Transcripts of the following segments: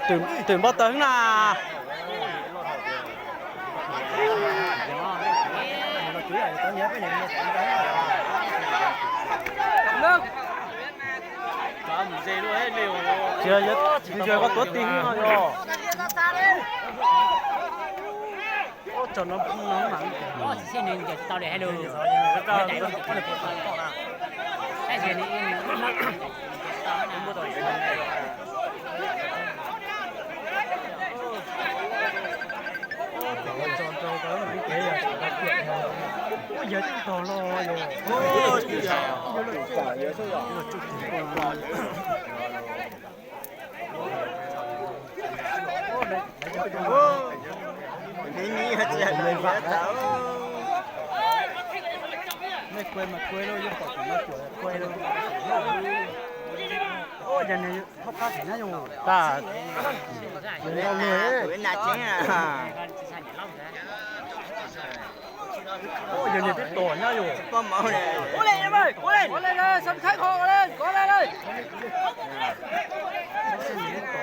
Twm npau taws na. Tsis yog, yog koj tuav ti no yog.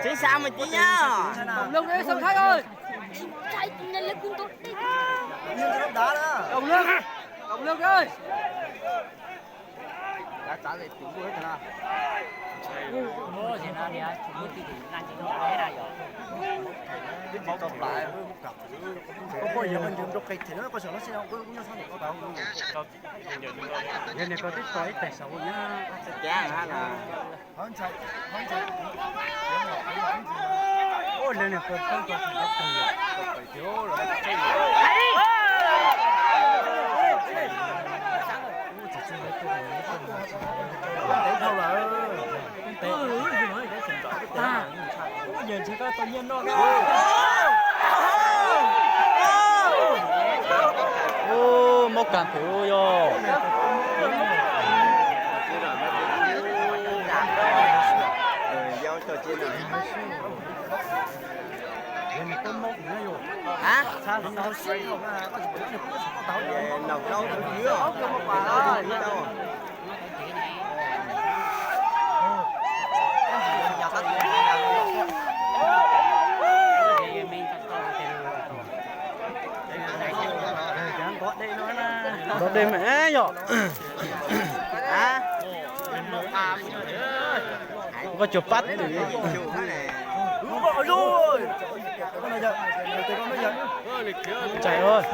Tsev xav mus tsev nyob. Yog niag koj twb tau ib teg saum na. Ua lawv niag koj tau tau tau. Mob kas phem yog. Nrov dej mas yog. Koj cuag pab twm. Tsais.